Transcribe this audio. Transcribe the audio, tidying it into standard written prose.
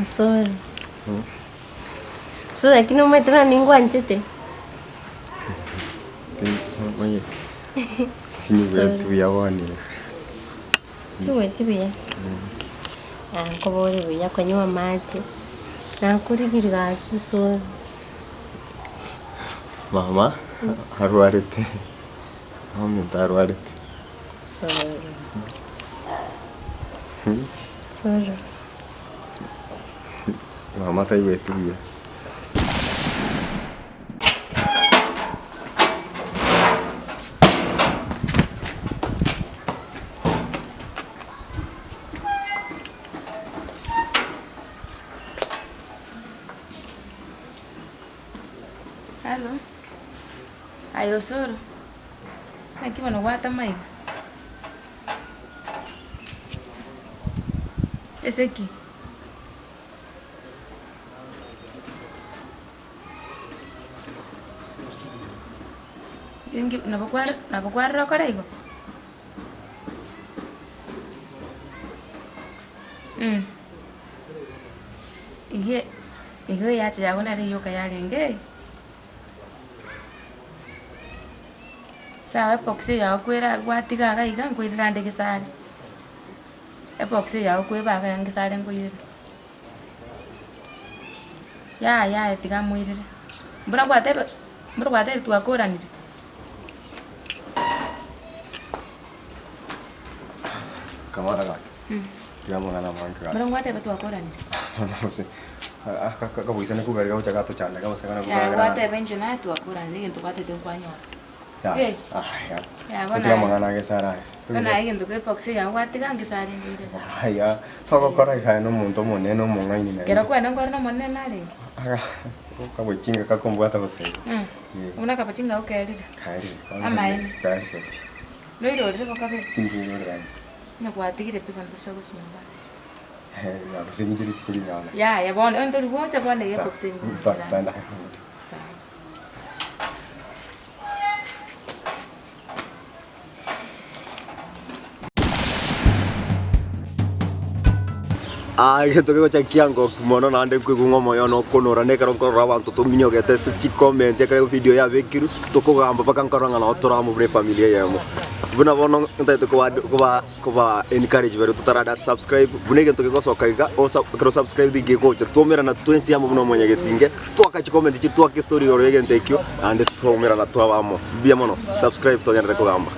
Osoro. Osoro lakini omanyete buna ningwanchete. Oye, sinyigweti buya bono iga. Tigweti buya? Ah, nkobore buya konywa amache, nakorigirie gaki osoro. Mama arwarete, mama ominto arwarete. Sorry. Sorry. Mama taigweti buya. Halo, aye Osoro, naki bono gwatama iga? Ase ki? Inki nabo kware nabo kwarora okore igo? Iga iga eyacha yago nere yoka yarenge eye. Sawa ebox yago kwera gwatiga iga iga nkoirera ande gesare, ebox yago kwebanga iga ngesare nkoirere. Yaya yaya tiga moirere, mbura gwateba mbura gwatebire twakoranire. Kamwana gake. Tiga amang'ana amange gake. Mbura ngwateba twakoranire. Gose akaboisane kogari gagocha gatochanda gose Yaya gwateba inche naye twakoranire egento gwatebete nkwanyora. Aya, Yaya bono tiga amang'ana age sara aya. Bono aye egento kia ebox yago gwatiga ngesare nkoirere. Aya, togokora iga aye na omonto omonene omong'aini naende. Kero kwenda nkware na omonene narenge. Akabochinga kakombwata bosa igo. Buna akabochinga ako kerire. Karire. Amaene. Karire pi. Noirorire bokabere? Tinkoirorera inche. Onye gwatigire pi bono tosoe gochia nyomba. Gose inche rituko ring'ana. Yaya bono onye tori gocha bono iga ebox eye Sawa, ngoirorera. Sawa. Aa egento kegocha kiangokia mono naende nkoigwa ng'a omoyo one okonora na ekero nkorora abanto tominyogete ase chicomment ekero evideo yabekirwe, tokogamba mpaka nkorora ng'a nabo tore amo buna efamiri eyemo. Buna bono ntagete koba koba koba encourage baria totarada subscribe, buna egento kegosoka iga, osa ekero osubscribeti gegocha twaumerana twensi amo buna omonyagetinge, twaka chicomment chiria twaka estory igoro ya egento ekio, naende twaumerana twaba amo. Mbuya mono, subscribe togenderere kogamba.